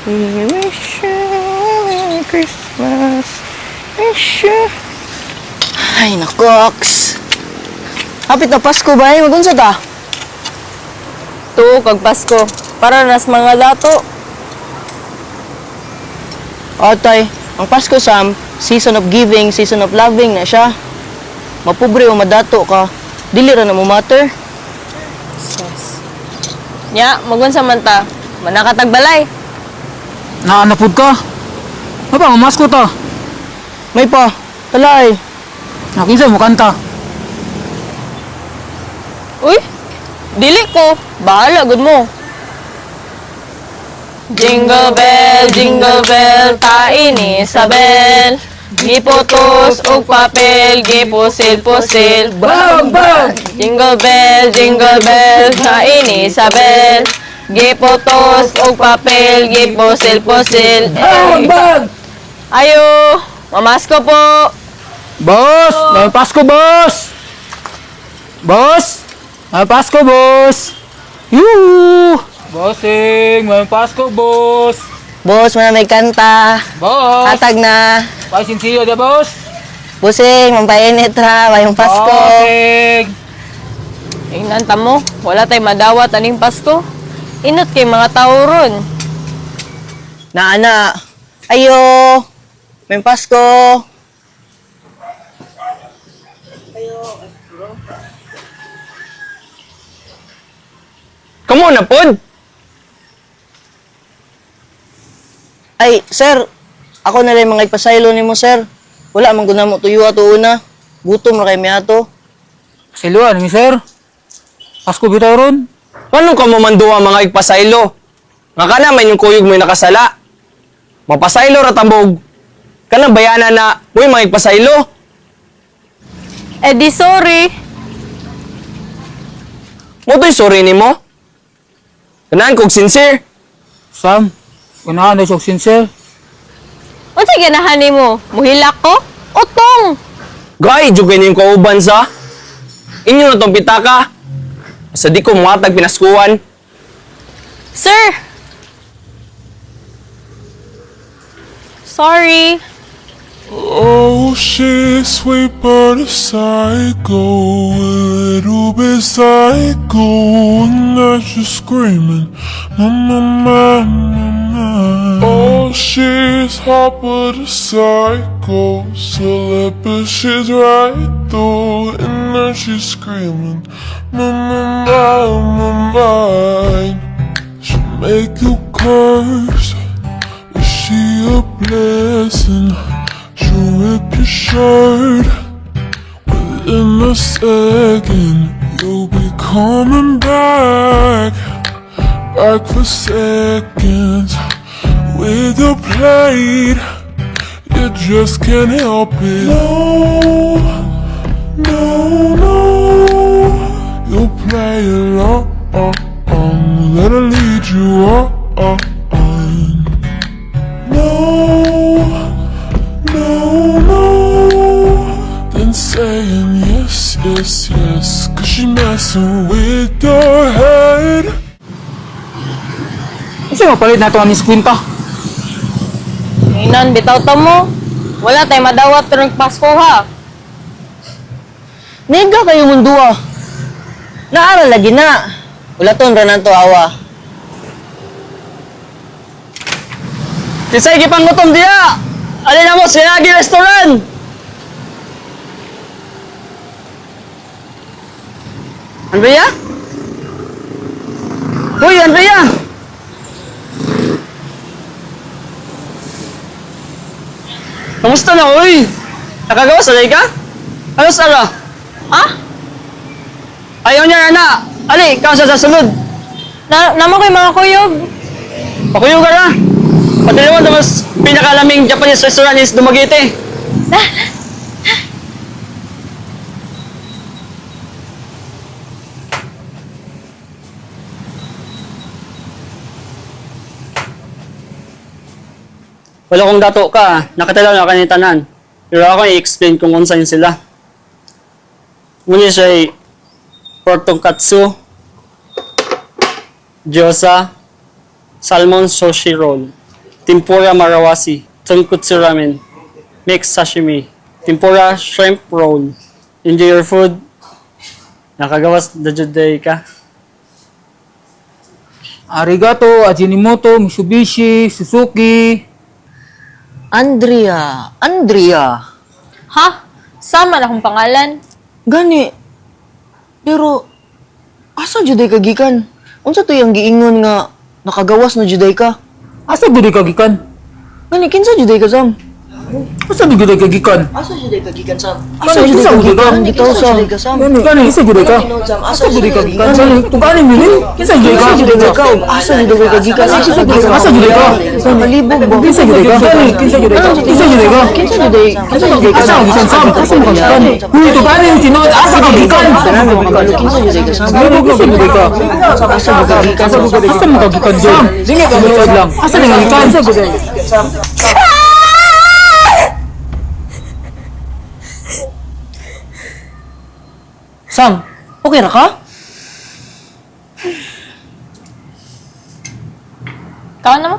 We wish you a Merry Christmas. Wish you. Ay, nakoks. Hapit na Pasko ba? Magunsa ta? Tuo kag Pasko. Para nas mga dato. Atay, ang Pasko, Sam, season of giving, season of loving na siya. Mapobre o madato ka, dili ra na mo matter. Sus. Nya, magunsa man ta. Manakatagbalay. Naanapod ka. Ano ba, mamasko ta. May pa, talay. Nakinsa mo kanta. Uy, dili ko. Bahala gud mo. Jingle bell, tae ni Isabel. Giputos og papel, gipusil-pusil. Bang, bang! Jingle bell, tae ni Isabel. Giputos og papel, gipusil-pusil. Bang, bang! Ayo, mamasko po. Boss! May Pasko, boss! Boss! May Pasko, boss! Yuhu! Bossing! May Pasko, boss! Boss, mana may kanta. Boss! Hatag na. Ay, sinsiyo de, boss! Busing, mampainit ra, mayong Pasko. Bossing! Ingnan ta mo, wala tay madawat aning Pasko. Inot kay mga tao ron. Na ana. Ayo, may Pasko. Kamo na pod. Ay, sir, ako na lang mga ipasaylo nimo, sir. Wala man gud namo tuyo ato una. Gutom ra kay mi ato. Siluan, mi sir. Pasko bitaw ron. Nganong kamo man duwa mga igpasaylo? Nga kana man yung kuyog mo'y nakasala. Mapasaylo ra tambog. Kanang bayana na mo'y mga igpasaylo. Eh di sorry. Mo to'y sorry nimo. Kanaan kog sincere. Sam, unahan na siya og sincere. Unsa ganahan nimo? Muhilak ko? Utong! Gay, jud kay niyong kauban sa. Inyo na tong pitaka. Sa di ko muhatag pinaskuan. Sir! Sorry. Oh, she's sweet but a psycho, a little bit psycho, and now she's screaming, my, my, my, my, my. Oh, she's hot but a psycho, celeb, but she's right though, and now she's screaming, my, my, my, my, my. She'll make you curse. Is she a blessing? She'll rip your shirt within a second. You'll be coming back, back for seconds. With your plate, you just can't help it. No, no, no. You'll play along, let her lead you on. No, no, no. Then saying yes, yes, yes. 'Cause she messing with your head. Kasi mapalit na ito ang kwinta. Ingnan bitaw ta mo. Wala tay madawat karong Pasko ha. Niga kayo mundua. Naara lagi na. Ulaton ra nanto awa. Kisay gipanggutom diya. Ali na mo sa Yagi Restaurant. Andrea? Uy, Andrea! Kamusta na, uy? Nakagawa sa ka? Ano sara? Ah? Ayaw niya na. Ali, ikaw sa sasunod. Na namo kay mga kuyog. Pakuyo ka na. Padalawa na mas pinakalaming Japanese restaurant is Dumaguete. Wala kong dato ka, nakatalaw na kanitanan. Pero ako i-explain kung unsa yun sila. Muna siya ay pork tonkatsu, gyoza, salmon sushi roll. Tempura marawasi, tonkotsu ramen, mixed sashimi, tempura shrimp roll. Enjoy your food. Nakagawas na jud day ka. Arigato, Ajinomoto, Mitsubishi, Suzuki. Andrea, Andrea. Ha? Sama na akong pangalan. Gani. Pero asa juday ka gikan? Unsa to yang giingon nga nakagawas na juday ka? Asa gud ka gikan? Gani kinsa juday ka, Sam? Asa gud ka gikan? Asa juday ka gikan, Sam? Asa Asa juday ka juday ka? gikan? Bitaw Sam. Sam. Gani, gani kinsa gud ka? Asa Asa gud ka gikan? Gani, tugani mi ni? Kinsa gud ka? Asa juday ka? Asa juday ka gikan? Asa juday ka? Asa gud ka? Malibog ba? Kinsa gud ka? Gani, kinsa gud ka? Kinsa gud ka? Kinsa juday? Kinsa juday ka? Asa ka gikan, Sam? Asa mo ka gikan? Uy, tugani mi tinuod, asa ka gikan? Kinsa juday ka, Sam? Gani, kinsa gud ka? Asa mo ka gikan? Asa mo ka gikan, Sam? Dingi ka tinuod lang. Asa ka gikan? Sam, okay ra ka? Kaon na mo.